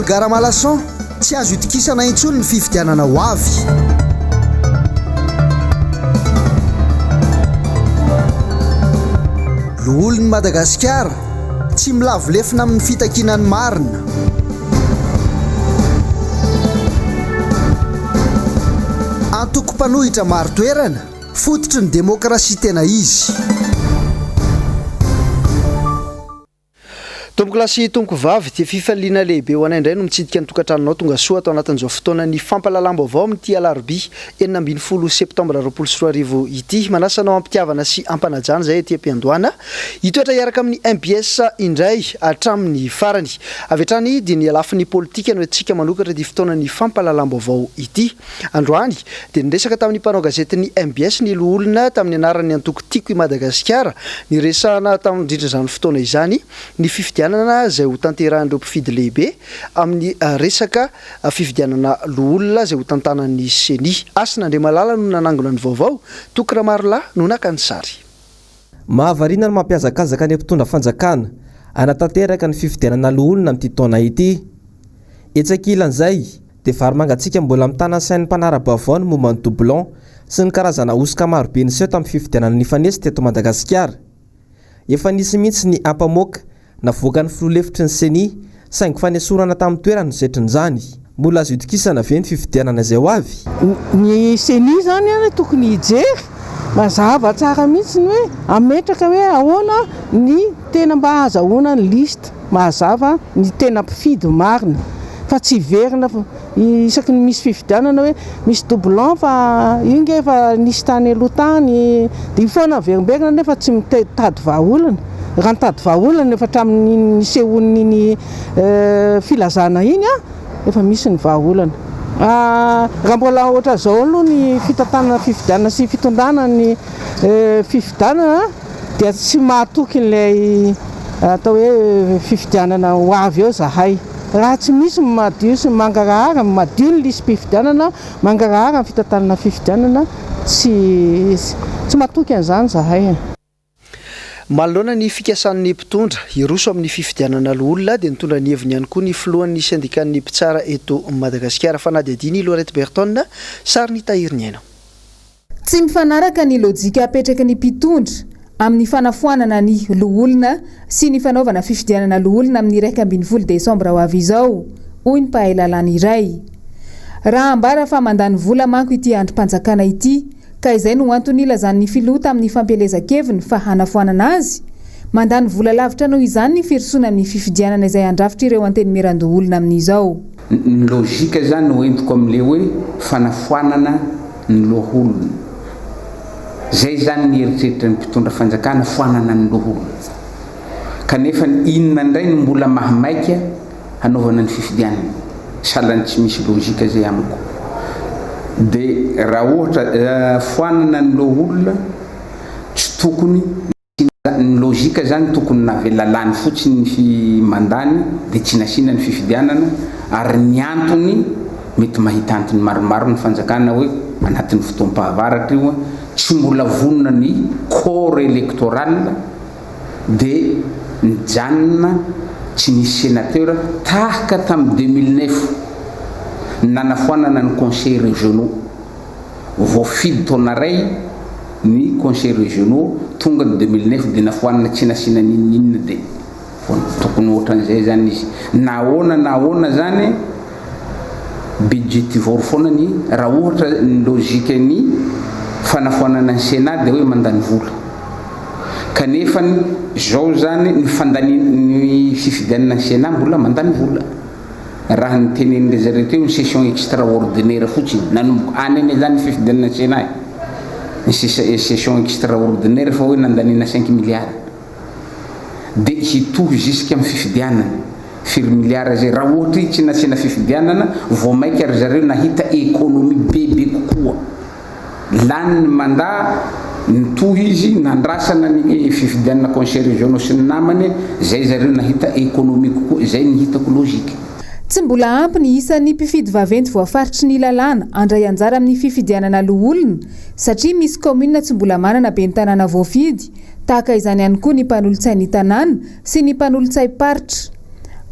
Olga Ramalason, Tsy azo itokisana intsony ny fifidianana ho avy. Loholon'i Madagasikara, Tsy milavo lefona amin'ny fitakiana ny marina. Antoko mpanohitra marin-toerana, fototry ny demokrasia tena izy. Tompokolahy sy tompokovavy, dia fifaliana lehibe ho anay indray no mitsidika ny tokantranonao tonga soa ato anatin'izao fotoanan'ny fampahalalam-baovao amin'ity alarobia 16 septambra 2020 ity. Manasa anao am-pitiavana sy am-panajana izay ety am-piandohana hitoetra hiaraka amin'ny mbs indray hatramin'ny farany. Avy hatrany dia ny lafiny politika no entintsika manokatra ity fotoanan'ny fampahalalam-baovao ity. Androany dia niresaka tamin'ny mpanao gazetin'ny mbs ny loholona tamin'ny anaran'ny antoko Tiako i Madagasikara. Niresahana tamin'ny nandritra izany fotoana izany ny fifidianana izay ho tanterahin'ireo mpifidy lehibe amin'ny resaka fifidianana loholona izay ho tantanan'ny Ceni. Hasina Andriamalala no nanangona ny vaovao, Toky Ramarolahy no naka ny sary. Mahavariana ny mampihazakazaka ny mpitondra fanjakana hanatanteraka ny fifidianana loholona amin'ity taona ity. Etsy ankilan'izay, dia vary mangatsiaka mbola mitana ny sain'ny mpanara-baovao ny momba ny doublon sy ny karazana hosoka marobe niseho tamin'ny fifidianana nifanesy teto Madagasikara. Efa nisy mihitsy ny ampamoaka navoakan'ny filoha lefitry ny Ceni saingy fanesorana tamin'ny toerany no setrin'izany. Mbola azo itokisana ve ny fifidianana izay ho avy? Ny Ceni izany tokony hijery mazava tsara mihitsy ny hoe hametraka hoe ahoana ny tena mba hahazahoana ny liste. Mazava ny tena mpifidy marina fa tsy hiverina isaky ny misy fifidianana hoe misy doublon fa io nge efa nisy tany aloha tany dia io foana averimberina nefa tsy mitady vahaolana. Raha nitady vahaolana efa hatramin'iny nisehoan'iny filazana iny efa misy ny vahaolana. Raha mbola ohatran'izao aloha ny fitantanana fifidianana sy fitondrana ny fifidianana dia tsy mahatoky ilay atao hoe fifidianana ho avy eo zahay. Raha tsy misy ny madio sy ny mangarahara, madio ny lisi-pifidianana, mangarahara ny fitantanana fifidianana, tsy tsy matoky an'izany zahay. Manoloana ny fikasan'ny mpitondra hiroso amin'ny fifidianana loholona dia nitondra ny heviny ihany koa ny filohan'ny sendikan'ny mpitsara eto Madagasikara. Fanadihadiana i Lorette Berton, sary nitahiry ny aina. Tsy mifanaraka ny lojika apetraky ny mpitondra amin'ny fanafoanana ny loholona sy ny fanaovana fifidianana loholona amin'ny 11 desambra ho avy izao, hoy ny mpahay lalàna iray. Raha ambara fa mandany vola manko ity andrim-panjakana ity ka izay no antony nilazan'ny filoha tamin'ny fampielezan-keviny fa hanafoanana azy, mandany vola lavitra noho izany ny firosoana amin'ny fifidianana izay handrafitra ireo antenimierandoholona amin'izao. Ny logique zany no entiko amle hoe fanafoanana ny loholona. Zay zany ny eritreritry ny mpitondra fanjakana foanana ny loholona. Kanefa inona indray no mbola mahamaika hanaovana ny fifidianana? Sahala ny tsy misy logique zay amiko. De raha ohatra foanana ny loholona tsy tokony Ny logique zany tokony navela lany fotsiny ny fi mandany de tsy nasiana ny fifidianana ary ny antony mety mahita antony maromaro ny fanjakana hoe anatin'ny fotoam-pahavaratra io tsy mbola vonona ny corps electoral de nijanona tsy nisy senateur tahaka tamin'ny 2009 nanafoanana ny conseils régionaux. Voafidy taona iray ny conseils régionaux, tonga ny 2009 dia nafoanana tsy nasiana n'inon'inona dia vao tokony ohatran'izay zany izy. Na ahoana na ahoana zany budgetivore foana ny raha ohatra ny logique ny fanafoanana ny Sénat dia hoe mandany vola. Kanefa zao zany ny fandaniana ny fifidianana ny Sénat mbola mandany vola. Raha ny tenenin-dry zareo teo ny session extraordinaire fotsiny, nanomboka any anie zany ny fifidianana Sénat e, ny session extraordinaire fa hoe nandaniana cinq milliards, de hitohy jusqu'à amin'ny fifidianana, firy milliards zay, raha ohatra izy tsy nasiana fifidianana, vao maika ry zareo nahita économie bebe kokoa. Lany ny mandat, nitohy izy, nandrasana ny fifidianana conseil régionaux sy ny namany, zay zareo nahita économie kokoa, zay ny hitako logique. Tsy mbola ampy ny isan'ny mpifidy vaventy voafaritry ny lalàna handray anjara amin'ny fifidianana loholona satria misy kaominina tsy mbola manana ben'ny tanàna voafidy, tahaka izany ihany koa ny mpanolotsain'ny tanàna sy ny mpanolotsaim-paritra.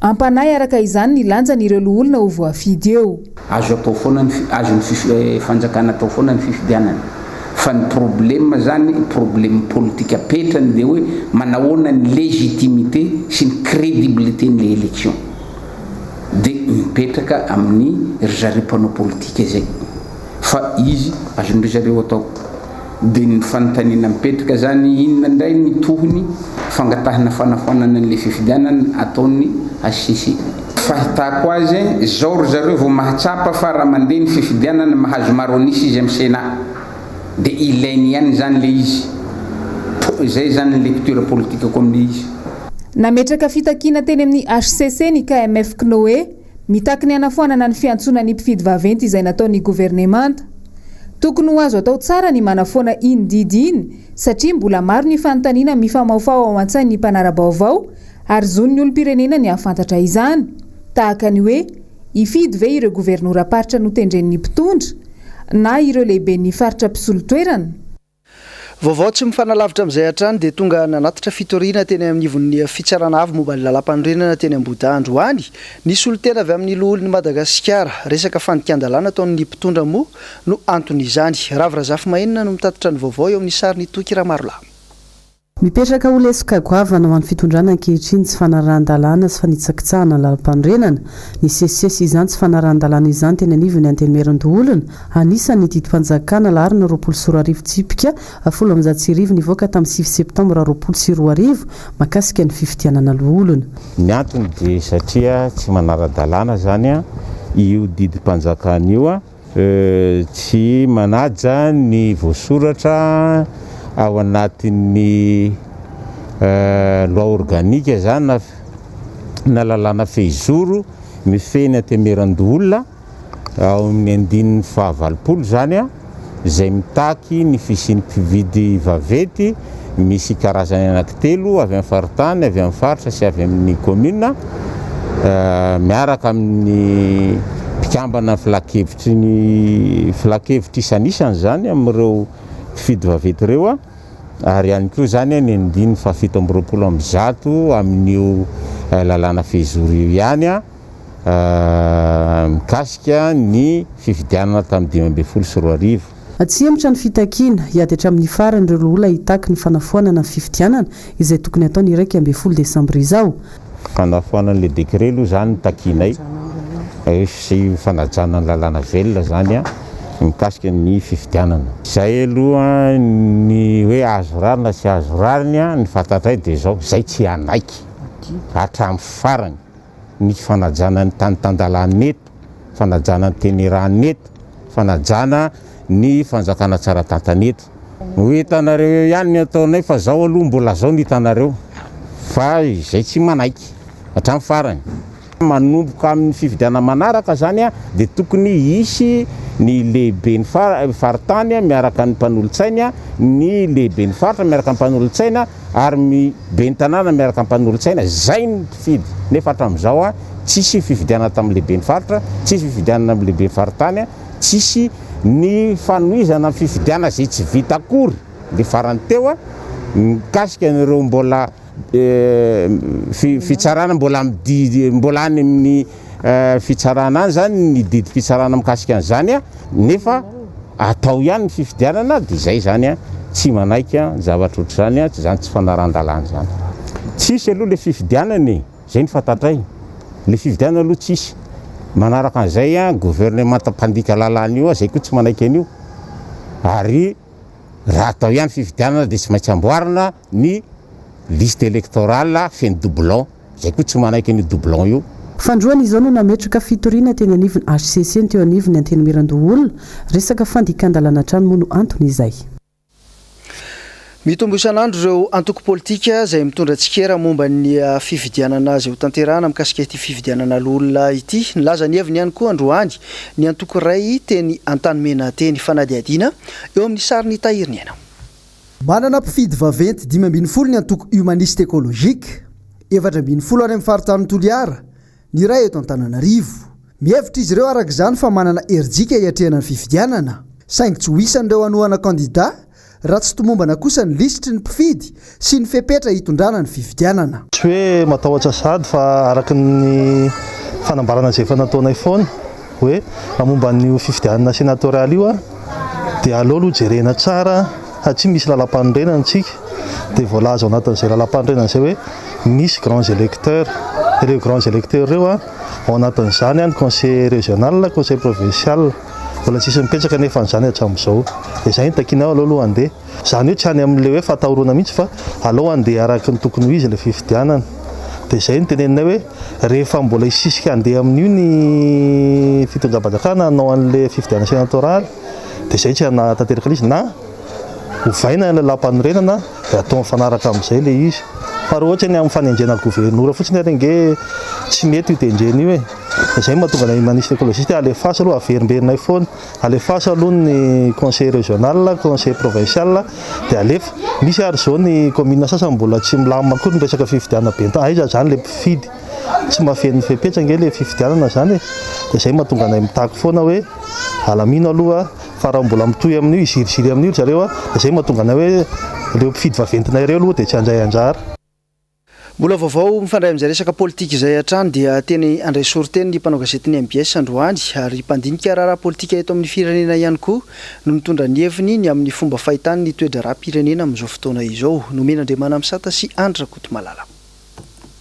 Hampanahy araka izany ny lanjan'ireo loholona ho voafidy eo. Azo atao foana ny azon'ny fanjakana atao foana ny fifidianana fa ny problème zany problème politique apetrany de hoe manahoana ny légitimité sy ny crédibilité n'le élection de mipetraka amin'ny ry zareo mpanao politique zay fa izy azon-dry zareo atao. Dia ny fanontaniana mipetraka zany, inona indray ny tohiny fangatahana fanafoanana an'ilay fifidianana ataon'ny hcc? Fahitako azy, zao ry zareo vao mahatsapa fa raha mandeha ny fifidianana mahazo maro an'isa izy amin'ny Sénat. Dia ilainy ihany zany ilay izy. Zay zany ny lecture politikako amin'ilay izy. Nametraka fitakiana teny amin'ny hcc ny KMF Cnoe Mitaky ny hanafoanana ny fiantsoana ny mpifidy vaventy izay nataon'ny governemanta. Tokony ho azo atao tsara ny manafoana iny didy iny satria mbola maro ny fanontaniana mifamahofaho ao an-tsain'ny mpanara-baovao ary zon'ny olom-pirenena ny hahafantatra izany. Tahaka ny hoe hifidy ve ireo governoram-paritra notendren'ny mpitondra na ireo lehiben'ny faritra mpisolo toerana? Vaovao tsy mifanalavitra amin'izay hatrany dia tonga nanatitra fitoriana teny anivon'ny Fitsarana Avo momba ny Lalàmpanorenana teny Ambohidahy androany ny solontena avy amin'ny Loholon'i Madagasikara. Resaka fandikan-dalàna ataon'ny mpitondra moa no anton'izany. Ravo Razafimahenina no mitatitra ny vaovao eo amin'ny sarin'i Toky Ramarolahy. Mipetraka ho lesoka goavana ho an'ny fitondrana ankehitriny ny tsy fanarahan-dalàna sy fanitsakitsahana ny lalàmpanorenana. Nisesisesy izany tsy fanarahan-dalàna izany teny anivon'ny Antenimierandoholona, anisan'ny ny didim-panjakana laharana 2020 tsipika 1110 nivoaka tamin'ny sivy septambra 2020 mahakasika ny fifidianana loholona. Ny antony dia satria tsy manara-dalàna izany io didim-panjakana io. Tsy manaja ny voasoratra ao anatin'ny loi organique izany na lalàna fehizoro mifehy ny antemeran-doholona ao amin'ny andininy fahavalopolo izany izay mitaky ny fisian'ny mpividy vaventy Misy karazany anankitelo, avy amin'ny faritany, avy amin'ny faritra sy avy amin'ny commune, miaraka amin'ny mpikambana filankevitry ny filankevitra isanisany izany amin'ireo mpifidy vaventy ireo, ary ihany koa izany ny andininy faha-127 amin'io lalàna fehizoro io ihany mikasika ny fifidianana tamin'ny 2015. Tsy hihemotra ny fitakiana, hiady hatramin'ny farany ireo loholona hitaky ny fanafoanana ny fifidianana izay tokony hatao ny 11 desambra izao. Fanafoanana ilay décret aloha izany no takianay sy fanajana ny lalàna velona izany mikasika ny fifidianana. Izay aloha ny hoe azo rariny na tsy azo rariny, ny fantatray dia izao, izay tsy hanaiky hatramin'ny farany. ny fanajana ny tany tan-dalàna eto, fanajana ny teny iran'ny eto, fanajana ny fanjakana tsara tantana eto. Ho hitanareo eo ihany ny ataonay fa zao aloha mbola zao no hitanareo fa izay tsy manaiky hatramin'ny farany. Manomboka amin'ny fifidianana manaraka zany dia tokony hisy ny lehiben'ny faritany miaraka amin'ny mpanolotsainy, ny lehiben'ny faritra miaraka amin'ny mpanolotsaina, ary ny ben'ny tanàna miaraka amin'ny mpanolotsaina, izay no mpifidy, nefa hatramin'izao tsisy fifidianana tamin'ny lehiben'ny faritra, tsisy fifidianana amin'ny lehiben'ny faritany, tsisy ny fanohizana ny fifidianana izay tsy vita akory le farany teo mikasika an'ireo mbola fitsarana mbola mbola any amin'ny fitsarana any zany ny didim-pitsarana mikasika an'izany nefa atao ihany ny fifidianana dia izay zany tsy manaiky ny zavatra ohatr'izany izany tsy fanarahan-dalàna izany. Tsisy aloha le fifidianana e, zay ny fantatray, le fifidianana aloha tsisy, manaraka an'izay gouvernemanta mpandika lalàna io zay koa tsy manaiky an'io ary raha atao ihany fifidianana dia tsy maintsy amboarina ny liste électorale feno doublon. Zay koa tsy manaiky an'io doublon io. Fandroany izao no nametraka fitoriana teny anivon'ny hcc ny teo anivon'ny Antenimierandoholona. Resaka fandikan-dalàna hatrany moa no antony izay. Mitombo isan'andro ireo antoko politika izay mitondra tsikera momba ny fifidianana izay hotanterahana mikasika ity fifidianana loholona ity. Nilaza ny heviny ihany koa androany ny antoko iray teny Antanimena teny. Fanadihadiana eo amin'ny sarin'i Tahiriniaina. Manana mpifidy vaventy 15 ny antoko Humaniste Ecologique, 14 any amin'ny faritanin'i Toliara, ny iray eto Antananarivo. Mihevitra izy ireo araka izany fa manana herijika hiatrehana ny fifidianana, saingy tsy ho isan'ireo hanohana kandida raha tsy tomombana kosa ny lisitry ny mpifidy sy ny fepetra hitondrana ny fifidianana. Tsy hoe matahotra sahady fa araka ny fanambarana izay efa nataonay foana hoe raha momba an'io fifidianana senatorialy io dia aleo aloha jerena tsara satria misy lalampanorenana isika dia voalaza ao anatin'izay lalampanorenana izay hoe misy grands électeurs, ireo grands électeurs ireo ao anatin'izany ny conseil régional, conseil provincial. Mbola tsisy mipetraka anefa an'izany hatramin'izao. Dia izay no takiana aleo aloha handeha. Izany hoe tsy any amin'ilay hoe fahatahorana mihitsy fa aleo handeha araka ny tokony ho izy ilay fifidianana. Dia izay no teneninay hoe rehefa mbola hisisika handeha amin'io ny fitondram-panjakana hanao an'ilay fifidianana senatoraly dia izay tsy hanatanteraka ilay izy na ovaina ilay lalàmpanorenana dia atao mifanaraka amin'izay ilay izy. Fa raha ohatra ny amin'ny fanendrena governora fotsiny ary ange tsy mety io tendrena io e. Izay no mahatonga anay humaniste écologiste hoe alefaso aloha, averimberinay foana, alefaso aloha ny conseil régional, conseil provincial dia alefa. Misy ary izao ny commune sasany mbola tsy milamina akory ny resaka fifidianana ben'ny tanàna, aiza izany ilay mpifidy? Tsy mahafeno ny fepetra ange ilay fifidianana izany e. Dia izay no mahatonga anay mitaky foana hoe alamino aloha fa raha mbola mitohy amin'io, hiziriziry amin'io ry zareo dia izay no mahatonga anay hoe ireo mpifidy vaventinay ireo aloha dia tsy handray anjara. Mbola vaovao mifandray amin'izay resaka politika izay hatrany dia teny Andraisoro teny ny mpanao gazetin'ny mbs androany ary mpandinika raharaha politika eto amin'ny firenena ihany koa no nitondra ny heviny ny amin'ny fomba fahitany ny toe-draharaham-pirenena amin'izao fotoana izao. Nomena Andriamanamisata sy Andry Rakotomalala.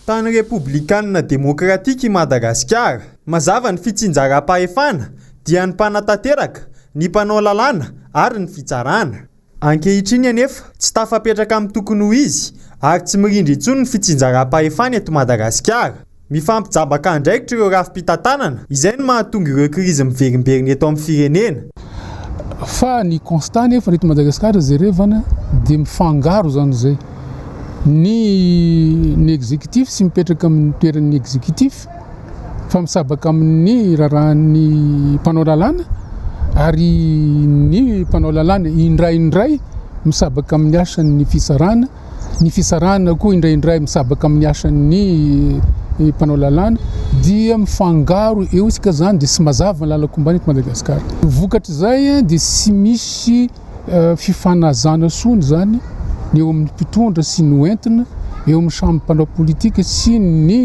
Tany repoblikanina demokratika i Madagasikara. Mazava ny fitsinjaram-pahefana dia ny mpanatanteraka, ny mpanao lalàna ary ny fitsarana. Ankehitriny anefa, tsy tafapetraka amin'ny tokony ho izy ary tsy mirindra intsony ny fitsinjaram-pahefana eto Madagasikara. Mifampijabaka andraikitra ireo rafi-pitantanana, izay no mahatonga ireo krizy miverimberina eto amin'ny firenena. Fa ny constat nefa eto Madagasikara jerevana dia mifangaro zany zay. Ny ny executif tsy mipetraka amin'ny toeran'ny executif fa misabaka amin'ny raharahan'ny mpanao lalàna ary ny mpanao lalàna indraindray misabaka amin'ny asan'ny fitsarana, ny fitsarana koa indraindray misabaka amin'ny asan'ny mpanao lalàna dia mifangaro eo isika zany dia tsy mazava ny lalan-kombana eto Madagasikara. Vokatr'izay dia tsy misy fifanazana soa izany ny eo amin'ny mpitondra sy ny hoentina, eo amin'ny samy mpanao politika sy ny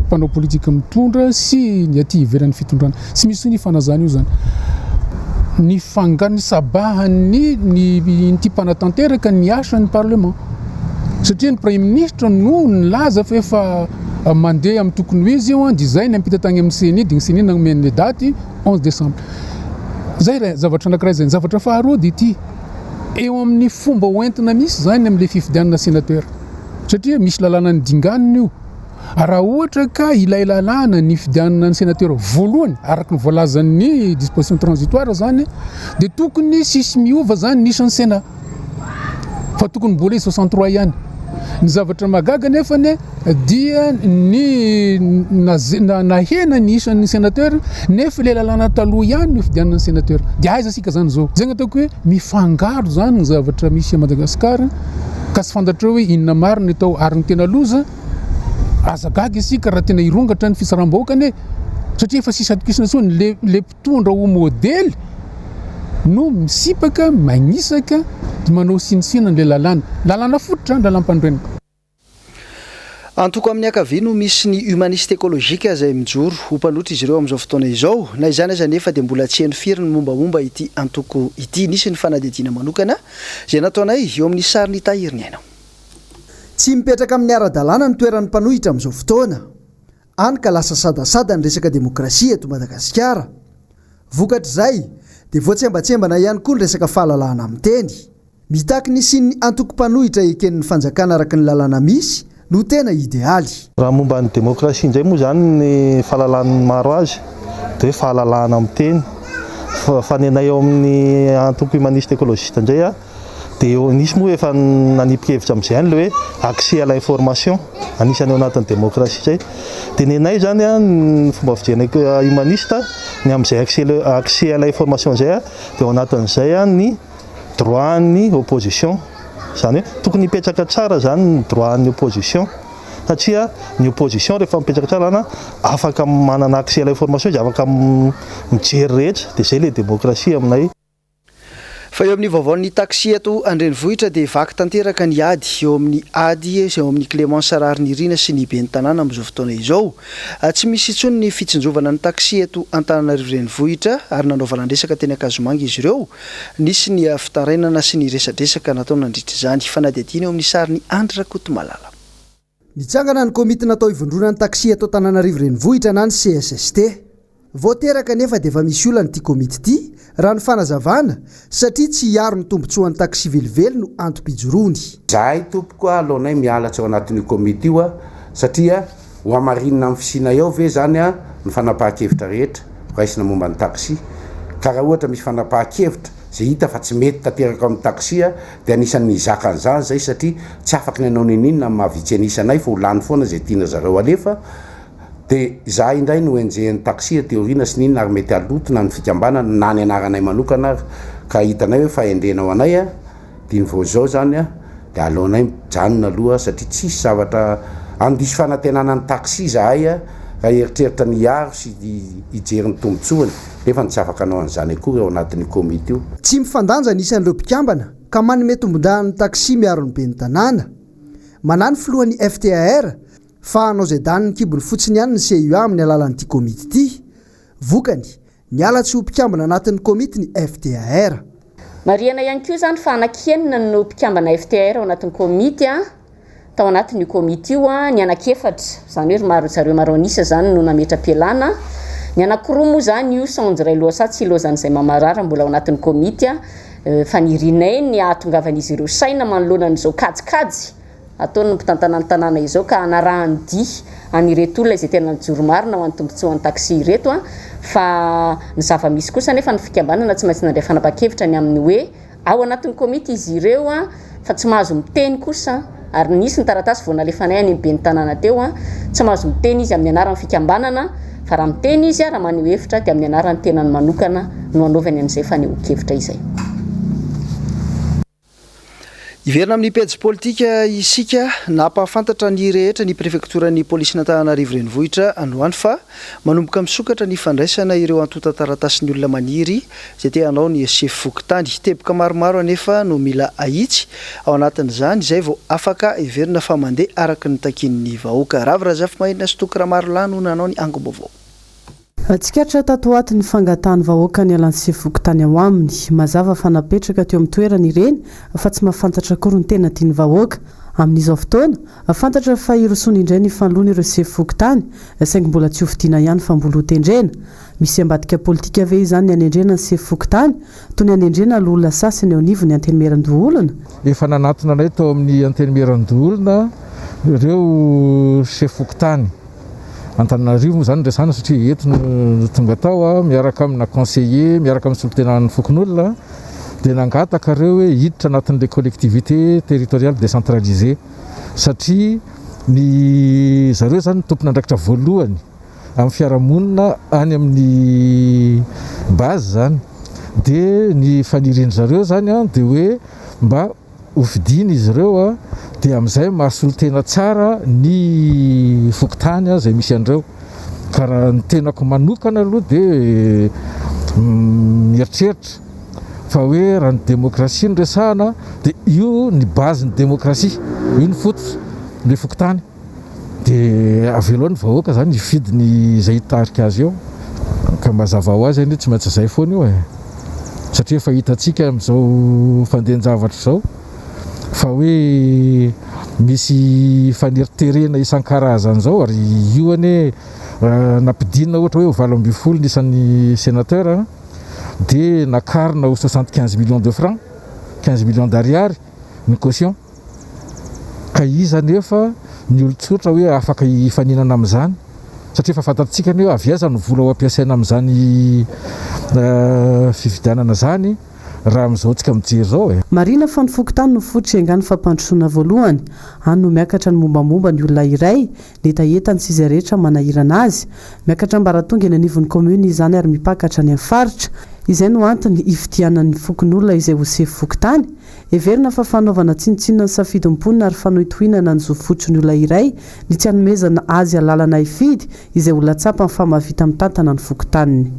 mpanao politika mitondra sy ny aty ivelan'ny fitondrana. Tsy misy intsony io fanazana io izany. Ny fanga- ny sabahan'ny ny ity mpanatanteraka ny asan'ny parlement satria ny praiminisitra no nilaza fa efa mandeha amin'ny tokony ho izy io dia izay niampita tany amin'ny ceni dia ny ceni nanome ny daty 11 décembre. Zay iray, zavatra anakiray zay. Ny zavatra faharoa dia ity, eo amin'ny fomba hoentina misy zany amin'ilay fifidianana sénateur, satria misy lalàna nidinganina io, raha ohatra ka ilay lalàna nifidianana ny sénateur voalohany araka ny voalazan'ny disposition transitoire zany dia tokony tsisy miova zany ny isan'ny sénat. fa tokony mbola izy 63 ihany. Ny zavatra mahagaga anefany dia ny nahena ny isan'ny sénateur nefa ilay lalàna taloha ihany no ifidianana ny sénateur. Dia aiza isika zany izao? Izay no ataoko hoe mifangaro zany ny zavatra misy à Madagascar ka tsy fantatrao hoe inona marina ny atao ary ny tena loza aza gaga isika raha tena hirongatra ny fitsaram-bahoaka anie satria efa tsisy atokisana intsony le le mpitondra ho modely no misipaka, magnisaka, manao tsinontsinona an'ilay lalàna. Lalàna fototra, lalàmpanorenana. Antoko amin'ny ankavia no misy ny Humaniste Ecologique izay mijoro ho mpanohitra izy ireo amin'izao fotoana izao. Na izany aza anefa dia mbola tsy heno firy ny mombamomba ity antoko ity. Nisy ny fanadihadiana manokana izay nataonay eo amin'ny sarin'i Tahiriniaina. Tsy mipetraka amin'ny ara-dalàna ny toeran'ny mpanohitra amin'izao fotoana. Hany ka lasa sadasada ny resaka demokrasia eto Madagasikara. Vokatr'izay, dia voatsembatsembana ihany koa ny resaka fahalalahana miteny. Mitaky ny hisian'ny antoko mpanohitra eken'ny fanjakana araka ny lalàna misy no tena idealy. Raha momba ny demokrasia indray moa izany ny fahalalan'ny maro azy dia hoe fahalalahana miteny. Fa ny anay ao amin'ny antoko humaniste ecologiste indray Dia eo nisy moa efa nanipy hevitra amin'izay ihany ilay hoe accès à l'information, anisan'ny ao anatin'ny démocratie izay. Dia ny anay izany an, ny fomba fijerinay humaniste, ny amin'izay accès accès à l'information izay an, dia ao anatin'izay an ny droit an'ny opposition. Izany hoe tokony hipetraka tsara izany ny droit an'ny opposition satria ny opposition rehefa mipetraka tsara izany an, afaka manana accès à l'information izy, afaka mijery rehetra, dia izay ilay démocratie aminay. Fa eo amin'ny vaovaon'ny taxi eto an-drenivohitra dia vaky tanteraka ny ady eo amin'ny ady eo amin'i Clémence Raharinirina sy ny ben'ny tanàna amin'izao fotoana izao. Tsy misy intsony ny fitsinjovana ny taxi eto Antananarivo renivohitra ary nanao valan-dresaka teny Ankazomanga izy ireo. Nisy ny fitarainana sy ny resadresaka natao nandritra izany. Fanadihadiana eo amin'ny sarin'i Andry Rakotomalala. Nitsangana ny komity natao hivondronan'ny taxi eto Antananarivo Renivohitra na ny CSST. Vao teraka anefa dia efa misy olana ity komity ity, raha ny fanazavana, satria tsy hiaro ny tombontsoan'ny taxi velively no antom-pijoroany. Zahay tompoko a aleonay miala tsy ao anatin'io komity io a satria ho hamarinina amin'ny fisianay ao ve zany a ny fanapahan-kevitra rehetra raisina momba ny taxi ka raha ohatra misy fanapahan-kevitra zay hita fa tsy mety tanteraka ao amin'ny taxi a Dia anisan'ny nizaka an'izany izay satria tsy afaky ny hanao n'inon'inona amin'ny maha vitsy an'isa anay fa ho lany foana izay tiana zareo alefa. Dia izahay indray no enjehin'ny taxi aty aoriana sy n'inona ary mety haloto na ny fikambanana na ny anaranay manokana ary ka hitanay hoe fahendrena ho anay dia ny vao izao izany dia aleonay mijanona aloha satria tsisy zavatra handiso fanantenana ny taxi izahay raha hieritreritra ny hiaro sy hijery ny tombotsoany. Nefa ny tsy afaka hanao an'izany akory ao anatin'io komity io. Tsy mifandanja ny isan'ireo mpikambana ka manome tombondahiny ny taxi miaro ny ben'ny tanàna. Manahy ny filohan'ny FTAR fa hanao izay danin'ny kibony fotsiny ihany ny CUA amin'ny alalan'ity komity ity. Vokany, niala tsy ho mpikambana anatin'ny komity ny FTAR. Marihana ihany koa izany fa anankienina no mpikambana FTAR ao anatin'ny komity. Tao anatin'io komity io, ny anankiefatra, izany hoe ry maro zareo maro an'isa izany no nametra-pialana. Ny anankiroa moa izany io Saonjo Railoasa tsy ilaozan'izay mamarara mbola ao anatin'ny komity. Fanirianay ny hahatongavan'izy ireo saina manoloana an'izao kajikajy ataon'ny mpitantana ny tanàna izao ka hanarahany dia an'ireto olona izay tena nijoro marina ho an'ny tombontsoan'ny taxi ireto. Fa ny zava-misy kosa anefa ny fikambanana tsy maintsy nandray fanapahan-kevitra ny amin'ny hoe Ao anatin'ny komity izy ireo fa tsy mahazo miteny kosa ary nisy ny taratasy vao nalefanay any amin'ny ben'ny tanàna teo, tsy mahazo miteny izy amin'ny anaran'ny fikambanana fa raha miteny izy, raha maneho hevitra dia amin'ny anaran'ny tenany manokana no anaovany an'izay fanehoan-kevitra izay. Hiverina amin'ny pejy politika isika. Nampahafantatra ny rehetra ny prefektoran'ny polisin'Antananarivo Renivohitra androany fa manomboka misokatra ny fandraisana ireo antontan-taratasin'ny olona maniry izay te hanao ny sefo fokontany. Teboka maromaro anefa no mila ahitsy ao anatin'izany izay vao afaka heverina fa mandeha araka ny takian'ny vahoaka. Ravo Razafimaherina sy Toky Ramarolahy no nanao ny angom-baovao. Tsikaritra tato ho ato ny fangatahan'ny vahoaka ny halan'ny sefo fokontany ao aminy. Mazava fa napetraka teo amin'ny toerany ireny fa tsy mahafantatra akory ny tena tian'ny vahoaka. Amin'izao fotoana, fantatra fa hirosoana indray ny fanoloana ireo sefo fokontany, saingy mbola tsy hofidiana ihany fa mbola hotendrena. Misy ambadika politika ve izany ny hanendrena ny sefo fokontany, toy ny hanendrena loholona sasany eo anivon'ny Antenimierandoholona? Efa nanatona anay tao amin'ny Antenimierandoholona ireo sefo fokontany. Antananarivo moa izany no resahana satria eto no tonga tao, miaraka amina conseiller, miaraka amin'ny solontenan'ny fokonolona, dia nangataka ireo hoe hiditra anatin'ilay collectivité territoriale décentralisée satria ny zareo izany no tompon'andraikitra voalohany. amin'ny fiarahamonina any amin'ny base zany dia ny fanirian-dry zareo zany an dia hoe mba hofidiana izy ireo an dia amin'izay mahasolo tena tsara ny fokontany izay misy an'ireo ka raha ny tenako manokana aloha dia mieritreritra fa hoe raha ny demokrasia no resahana dia io ny base ny demokrasia io ny fototra ny fokontany Dia avelao ny vahoaka zany hifidy ny izay hitarika azy eo. Ka mazava ho azy anie tsy maintsy izay foana io e. Satria efa hitantsika amin'izao fandehan-javatra izao fa hoe misy faneriterena isan-karazany izao ary io anie raha nampidinina ohatra hoe ho 18 ny isan'ny sénateur dia nakarina ho 75 millions de francs, 15 millions d'ariary ny caution. Ka iza anefa ny olon-tsotra hoe afaka hifaninana amin'izany? Satria efa fantatsika anie hoe avy aiza ny vola ho ampiasaina amin'izany fifidianana izany raha amin'izao tsika mijery izao e. Marihina fa ny fokontany no fototra iangan'ny fampandrosoana voalohany. Any no miakatra ny mombamomba ny olona iray, ny hetahetany sy izay rehetra manahirana azy. Miakatra ambaratonga eny anivon'ny kaominina izany ary mipaka hatrany amin'ny faritra. Izay no antony hifidianan'ny fokonolona izay ho sefo fokontany. Heverina fa fanaovana tsinontsinona ny safidin'ny mponina ary fanohintohinana ny zo fototry ny olona iray ny tsy hanomezana azy alalana hifidy izay olona tsapany fa mahavita mitantana ny fokontaniny.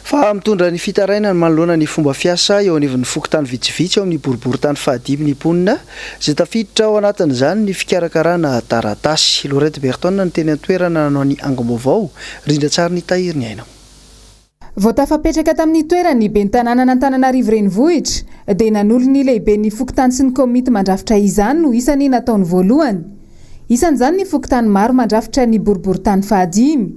Fa mitondra ny fitarainany manoloana ny fomba fiasa eo anivon'ny fokontany vitsivitsy ao amin'ny boriborintany fahadimy ny mponina, izay tafiditra ao anatin'izany ny fikarakarana taratasy. Laurette Berton no teny an-toerana nanao ny angom-baovao, rindran-tsary nitahiry ny aina. Vao tafapetraka tamin'ny toerany ny ben'ny tanànan'Antananarivo Renivohitra dia nanolo ny lehiben'ny fokontany sy ny komity mandrafitra izany no isany nataony voalohany. Isan'izany ny fokontany maro mandrafitra ny boriborintany fahadimy.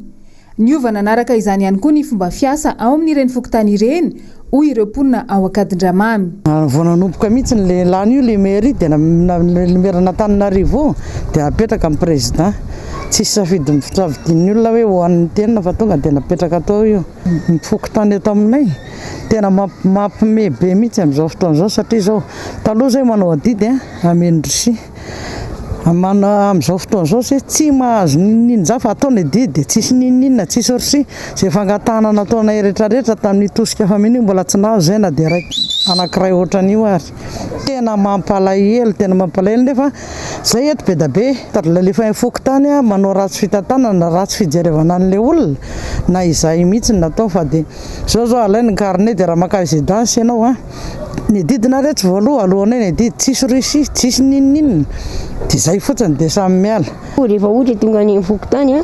Niova nanaraka izany ihany koa ny fomba fiasa ao amin'ireny fokontany ireny, hoy ireo mponina ao Ankadindramamy. Vao nanomboka mihitsy le lany io le mairie dia le maire an'Antananarivo io dia apetraka ny président. Tsisy safidy safidin'ny olona hoe ho an'ny tena fa tonga dia napetraka tao io. Ny fokontany eto aminay tena mampime be mihitsy amin'izao fotoana izao satria izao taloha izay manao adidy hameno rosia. Amin'izao fotoana izao se tsy mahazo n'inon'inona izany fa atao ny adidy dia tsisy n'inon'inona, tsisy rosia. Izay fangatahana nataonay rehetrarehetra tamin'io tosika fameno io mbola tsy nahazo izay na dia iray anankiray ohatran'io ary. Tena mampalahelo, tena mampalahelo nefa izay eto be dia be. Alefa any fokontany manao ratsy fitantanana, ratsy fijerevana an'ilay olona na izahay mihitsy no natao fa dia izao izao alaina ny carnet dia raha maka résidence ianao an. Ny adidina re tsy voaloa alohanay ny adidy, tsisy reçu, tsisy n'inon'inona, dia izay fotsiny dia samy miala. Rehefa ohatra tonga any amin'ny fokontany an,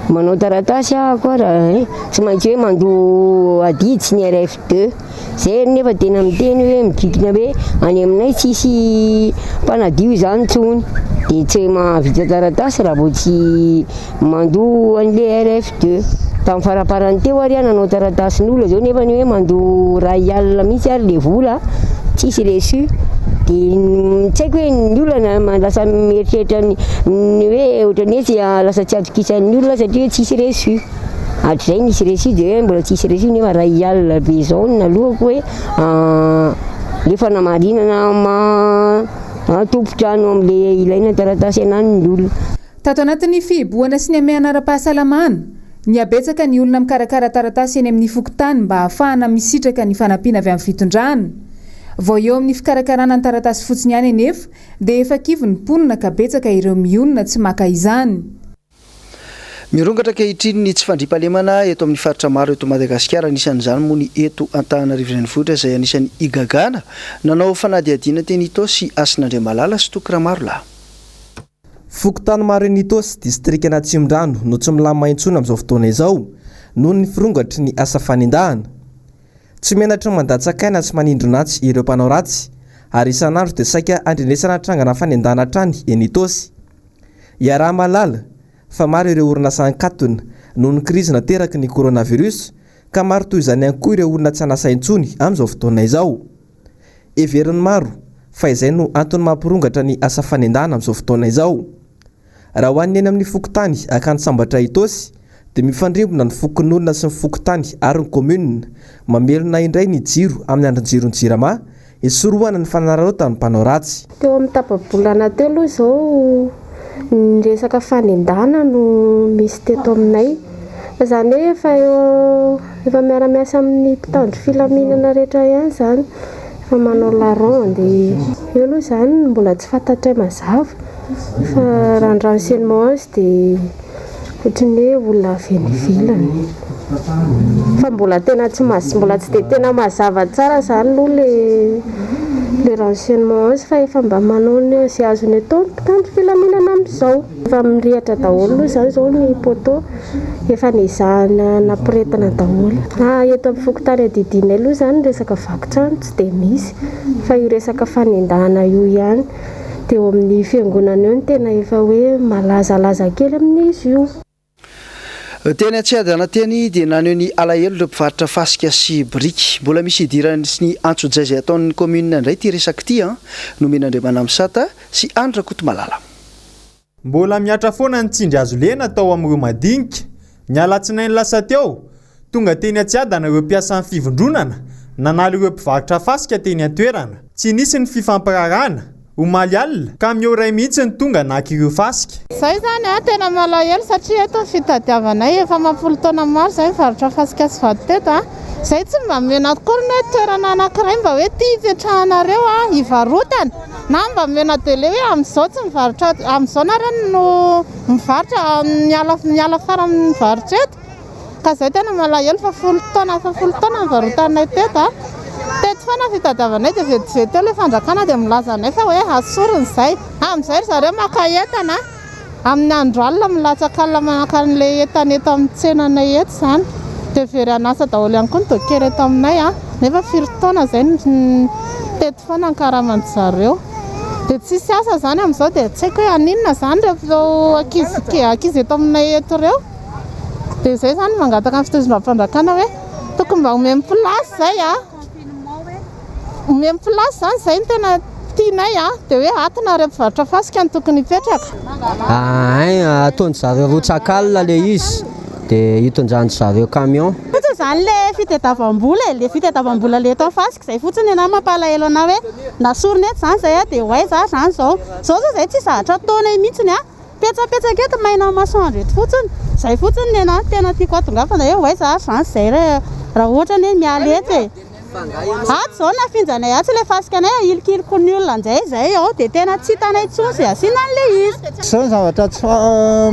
manao taratasy aho koa raha eh, tsy maintsy hoe mandoa adidy sy ny RF deux, zay nefa tena miteny hoe midrikina hoe any aminay tsisy mpanadio izany intsony, dia tsy mahavita taratasy raha vao tsy Mandoa an'le RF deux. Tamin'ny faraparany teo ary aho nanao taratasin'olona zao nefa ny hoe mandoa ray alina mihitsy ary le vola tsisy reçu. Dia tsy haiko hoe ny olana lasa mieritreritra ny ny hoe ohatran'ny hoe tsy lasa tsy atokisan'ny olona satria hoe tsisy reçu. Hatrizay nisy reçu dia hoe mbola tsisy reçu nefa ray alina be izao no naloako hoe le fanamarinana maha tompon-trano amin'le ilaina taratasy anany ny olona. Tato anatin'ny fihibohana sy ny hamehana ara-pahasalamana, nihabetsaka ny olona mikarakara taratasy eny amin'ny fokontany mba hahafahana misitraka ny fanampiana avy amin'ny fitondrana. Vao eo amin'ny fikarakarana ny taratasy fotsiny ihany anefa dia efa kivy ny mponina ka betsaka ireo mionona tsy maka izany. Mirongatra ankehitriny ny tsy fandriampahalemana eto amin'ny faritra maro eto Madagasikara, anisan'izany moa ny eto Antananarivo Renivohitra izay anisan'ny igagana nanao fanadihadiana teny Itaosy Hasina Andriamalala sy Toky Ramarolahy. Fokontany maro eny Itaosy, distrikan'Atsimondrano no tsy milamina intsony amin'izao fotoana izao noho ny firongatry ny asa fanendahana. Tsy menatry ny mandatsaka aina sy manindrona antsy ireo mpanao ratsy ary isan'andro dia saika andrenesana trangana fanendahana hatrany eny Itaosy. Iaraha-mahalala fa maro ireo orinasa ankatona noho ny krizy nateraky ny coronavirus ka maro toy izany ihany koa ireo olona tsy an'asa intsony amin'izao fotoana izao. Heverin'ny maro fa izay no antony mampirongatra ny asa fanendahana amin'izao fotoana izao. Raha ho an'ny eny amin'ny fokontany Akany Sambatra Itaosy dia mifandrimbona ny fokonolona sy ny fokontany ary ny commune mamelona indray ny jiro amin'ny andrin-jiron'ny Jirama hisorohana ny fanararaotan'ny mpanao ratsy. Teo amin'ny tapa-bolana teo aloha izao ny resaka fanendahana no misy teto aminay. Fa izany hoe efa eo efa miara-miasa amin'ny mpitandro filaminana rehetra ihany izany, efa manao la ronde. Eo aloha izany no mbola tsy fantatray mazava fa raha ny renseignement azo dia ohatran'ny hoe olona avy any ivelany. Fa mbola tena tsy maz- mbola tsy dia tena mazava tsara izany aloha ilay ilay renseignement azo fa efa mba manao ny izay azony atao ny mpitandro filaminana amin'izao. Efa mirehitra daholo aloha izany izao ny poteau, efa nezahina nampiretina daholo. Ah, eto amin'ny fokontany adidinay aloha izany ny resaka vaky trano tsy dia misy fa io resaka fanendahana io ihany. Dia eo amin'ny fiangonana eo no tena efa hoe malazalaza kely amin'izy io. Teny Antsiadana teny dia naneho ny alahelo ireo mpivarotra fasika sy biriky. Mbola misy idirany sy ny antsojay izay ataon'ny kaominina indray ity resaka ity an! Nomen'Andriamanamisata sy Andry Rakotomalala. Mbola mihatra foana ny tsindry hazo lena tao amin'ireo madinika. Ny alatsinainy lasa teo, tonga teny Antsiadana ireo mpiasan'ny fivondronana, nanala ireo mpivarotra fasika teny an-toerana. Tsy nisy ny fifampiraharahana, omaly alina, kamiao iray mihitsy no tonga naka ireo fasika. Zay zany a, tena malahelo satria eto ny fitadiavanay, efa amam-polo taona maro zay mivarotra fasika sy vato teto a, zay tsy mba omena akory ny hoe toerana anakiray mba hoe ty hipetrahanareo a, hivarotana, na mba omena délai hoe amin'izao tsy mivarotra, amin'izao nareo no mivarotra, miala miala farany mivarotra eto. Ka izay tena malahelo fa 10 taona, efa 10 taona nivarotanay teto a. Teto foana fitadiavanay dia vetivety eo ilay fanjakana dia milaza anay fa hoe asorina izay. Amin'izay ry zareo maka entana amin'ny andro alina milatsaka alina maka an'ilay entana eto amin'ny tsenanay eto izany. Dia very an'asa daholo ihany koa ny docker eto aminay a. Nefa firy taona izay no teto foana ny karaman-dry zareo. Dia tsisy asa izany amin'izao dia tsy haiko hoe haninona izany ireo ankizy ankizy eto aminay eto ireo. Dia izay izany mangataka ny fitondram-panjakana hoe tokony mba omeny place izay a. Omeny place izany izay no tena tianay a. Dia hoe ato nareo mpivarotra fasika no tokony hipetraka. Ein, ataon-dry zareo rotsak'alina ilay izy dia hitondran-dry zareo camion. Fotsiny izany le fitadiavam-bola e, le fitadiavam-bola le eto fasika izay fotsiny ny anah mampalahelo anah hoe nasorina eto izany izay a dia ho aiza ary izany izao. Izao izao izay tsy zatra ataonay mihitsiny a. Petsapetsaka eto maina masoandro eto fotsiny. Izay fotsiny ny anah no tena tiako hatongavana hoe ho aiza ary izany izay raha ohatra ny hoe miala eto e. Ato izao nafinjanay atsy ilay fasika anay ahilikiliky ny olona indray izay ao dia tena tsy hitanay intsony izay asiana an'ilay izy. Izao ny zavatra tsy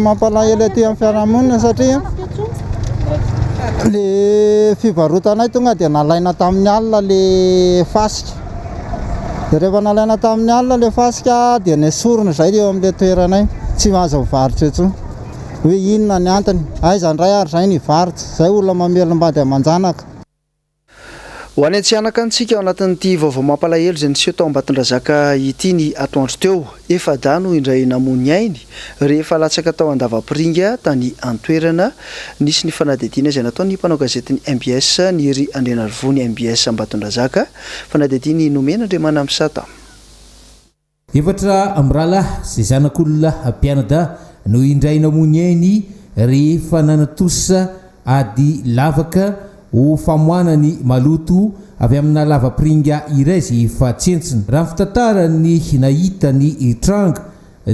mampalahelo aty amin'ny fiarahamonina satria le fivarotanay tonga dia nalaina tamin'ny alina le fasika. Dia rehefa nalaina tamin'ny alina le fasika dia nesorina izay eo amin'ilay toeranay, tsy mahazo mivarotra intsony. Hoe inona ny antony? Aiza indray ary izay ny hivarotra? Izay olona mamelom-bady aman-janaka. Ho any Antsihanaka antsika ao anatin'ity vaovao mampalahelo izay niseho tao Ambatondrazaka ity ny atoandro teo. Efa-dahy no indray namoy ny ainy rehefa latsaka tao an-davapiringa tany an-toerana. Nisy ny fanadihadiana izay nataon'ny mpanao gazetin'ny mbs Niry Andrianarivony mbs Ambatondrazaka. Fanadihadiany nomena Andriamanamisata. Efatra mirahalahy sy zanak'olona mpianadahy no indray namoy ny ainy rehefa nanatosa ady lavaka ho famoahana ny maloto avy amina lavapiringa iray izay efa tsentsina. Raha ny fitantaran'ny nahita ny tranga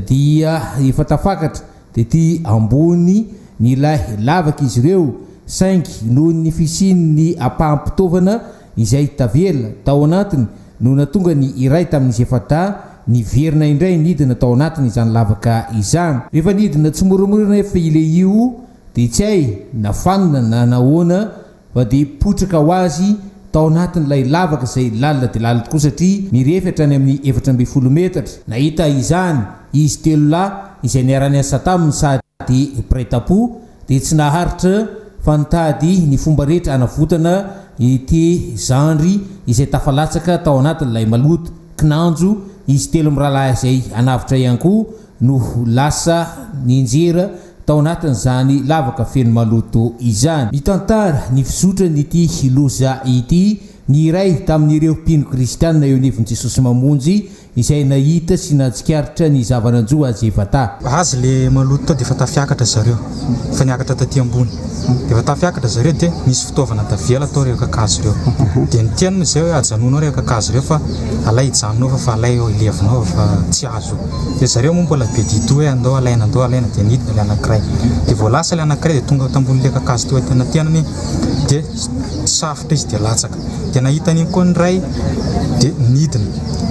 dia efa tafakatra Tety ambony ny ilay lavaka izy ireo saingy noho ny fisian'ny ampaham-pitaovana izay tavela tao anatiny no nahatonga ny iray tamin'izy efa-dahy niverina indray nidina tao anatiny izany lavaka izany. Rehefa nidina tsimoramora anefa ilehio dia tsy hay na fanina na nahoana fa dia potraka ho azy tao anatin'ilay lavaka izay lalina dia lalina tokoa satria mirefy hatrany amin'ny 14 metatra. Nahita izany izy telo lahy izay niara-niasa taminy sady mpiray tampo dia tsy naharitra fa nitady ny fomba rehetra hanavotana ity zandry izay tafalatsaka tao anatin'ilay maloto. Kinanjo izy telo mirahalahy izay hanavotra ihany koa no lasa nianjera tao anatin'izany lavaka feno maloto izany. Mitantara ny fizotran'ity loza ity ny iray tamin'ireo mpino kristiana eo anivon'i Jesosy Mamonjy izay nahita sy nahatsikaritra ny zava-nanjo azy efa-dahy. Azy le maloto tao dia efa tafiakatra zareo, efa niakatra taty ambony, dia efa tafiakatra zareo dia nisy fitaovana tavela tao ireo kakazo ireo, dia niteniny izay hoe ajanonao ireo kakazo ireo fa alay hijanona ao fa fa alay eo hilevina ao fa tsy azo. Dia zareo moa mbola be dito hoe andao alaina andao alaina dia nidina ilay anankiray. Dia vao lasa ilay anankiray dia tonga tambonin'ilay kakazo teo antenatenany dia safotra izy dia latsaka. Dia nahita an'iny koa ny iray dia nidina.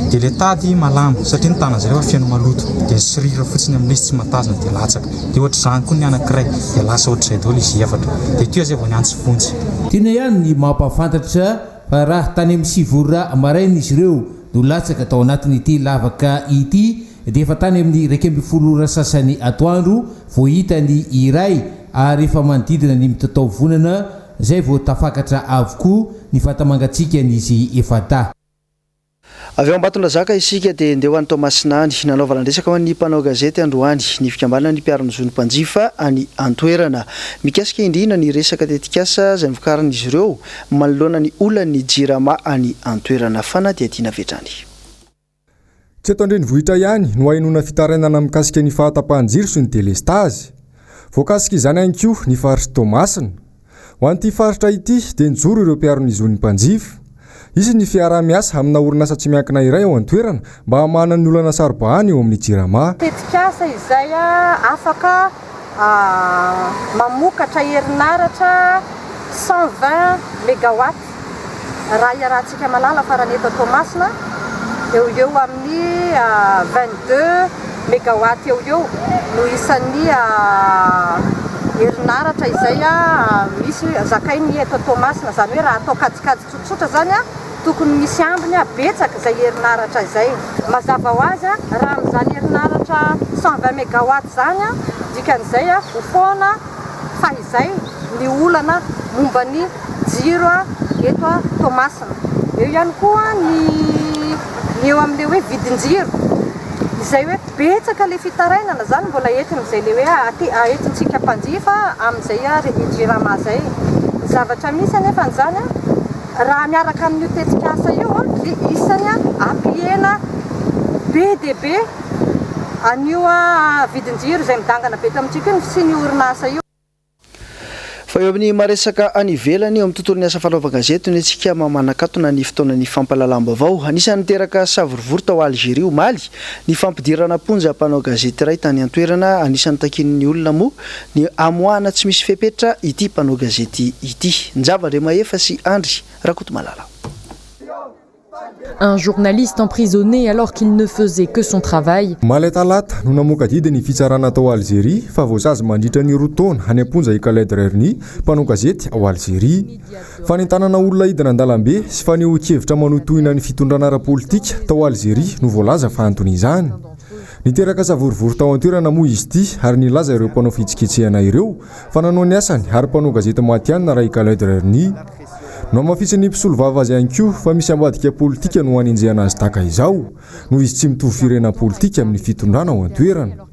Dia ilay tady malama satria ny tanan'zareo efa feno maloto dia nisirira fotsiny amin'ilay izy tsy mahatazona dia latsaka. Dia ohatr'izany koa ny anankiray dia lasa ohatr'izay daholo izy efatra. Dia teo izay vao niantso vonjy. Tiana ihany ny mampahafantatra fa raha tany amin'ny sivy ora maraina izy ireo no latsaka tao anatin'ity lavaka ity dia efa tany amin'ny 11 ora sasany atoandro vao hita ny iray ary efa manodidina ny mitataovonana izay vao tafakatra avokoa ny vata-mangatsiakan'izy efa-dahy. Avy ao Ambatondrazaka isika dia ndeha ho any Toamasina any. Nanaovana resaka ho an'ny mpanao gazety androany ny fikambanan'ny mpiaro ny zon'ny mpanjifa any an-toerana. Mikasika indrindra ny resaka tetikasa izay novokarin'izy ireo manoloana ny olan'ny Jirama any an-toerana. Fanadihadiana avy hatrany. Tsy eto an-drenivohitra ihany no ahenoana fitarainana mikasika ny fahatapahan-jiro sy ny delestazy. Voakasika izany ihany koa ny faritr'i Toamasina. Ho an'ity faritra ity dia nijoro ireo mpiaro ny zon'ny mpanjifa. Hisy ny fiaraha-miasa amina orinasa tsy miankina iray ao an-toerana mba hamahana ny olana saro-bahana eo amin'ny Jirama. Tetikasa izay afaka mamokatra herinaratra 120 megawatts raha iarahantsika malala fa raha ny eto Toamasina eo ho eo amin'ny 22 megawatts eo ho eo no isan'ny. herinaratra izay misy zakain'ny eto Toamasina, izany hoe raha atao kajikajy tsotsotra izany tokony misy ambiny betsaka izay herinaratra izay. Mazava ho azy raha amin'izany herinaratra 120 mégawatt izany, dikan'izay ho foana fahizay ny olana momba ny jiro eto Toamasina. Eo ihany koa ny ny eo amin'ilay hoe vidin-jiro izay hoe betsaka ilay fitarainana izany mbola entin'izay ilay hoe entintsika mpanjifa amin'izay Jirama izay. Ny zavatra misy anefa izany raha miaraka amin'io tetikasa io dia isany hampihena be dia be an'io vidin-jiro izay midangana be eto amintsika io ny fisian'io orinasa io. Fa eo amin'ny maha-resaka any ivelany eo amin'ny tontolon'ny asa fanaovan-gazety no isika manakatona ny fotoanan'ny fampahalalam-baovao. Anisan'ny niteraka savorovoro tao Algeria omaly ny fampidirana am-ponja mpanao gazety iray tany an-toerana. Anisan'ny takian'ny olona moa ny hamoahana tsy misy fepetra ity mpanao gazety ity. Njava Andriamahefa sy Andry Rakotomalala. Un journaliste emprisonné alors qu'il ne faisait que son travail. Omaly talata no namoaka didy ny fitsarana tao Alzeria fa voasazy mandritra ny roa taona any am-ponja i Khaled Rerni, mpanao gazety ao Alzeria. Fanentanana olona hidina an-dalambe sy fanehoan-kevitra manohitohina ny fitondrana ara-politika tao Alzeria no voalaza fa anton'izany. Niteraka savorovoro tao an-toerana moa izy ity ary nilaza ireo mpanao fihetsiketsehana ireo fa nanao ny asany ary mpanao gazety matihanina raha i Khaled Rerni. Nohamafisin'ny mpisolovava azy ihany koa fa misy ambadika politika no hanenjehana azy tahaka izao, noho izy tsy mitovy firenena politika amin'ny fitondrana ao an-toerana.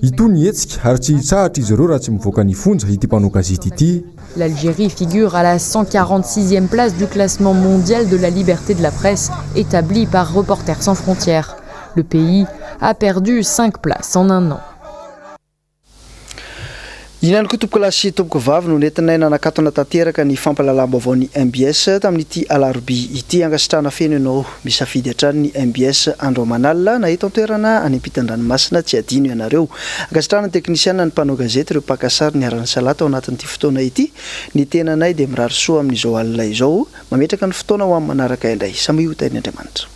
Hitohy ny hetsika ary tsy hitsahatra izy ireo raha tsy mivoaka ny fonja ity mpanao gazety ity. L'Algérie figure à la 146e place du classement mondial de la liberté de la presse établi par Reporters sans frontières. Le pays a perdu 5 places en un an. Iny ihany koa tompokolahy sy tompokovavy no nentinay nanakatona tanteraka ny fampahalalam-baovaon'ny mbs tamin'ity alarobia ity. Ankasitrahana feno ianao misafidy hatrany ny mbs andro aman'alina na eto an-toerana any ampitan-dranomasina tsy adino ianareo. Ankasitrahana ny teknisiana, ny mpanao gazety, ireo mpaka sary niara-nisalahy tao anatin'ity fotoana ity. Ny tenanay dia mirary soa amin'izao alina izao. Mametraka ny fotoana ho amin'ny manaraka indray. Samia ho tahin'Andriamanitra.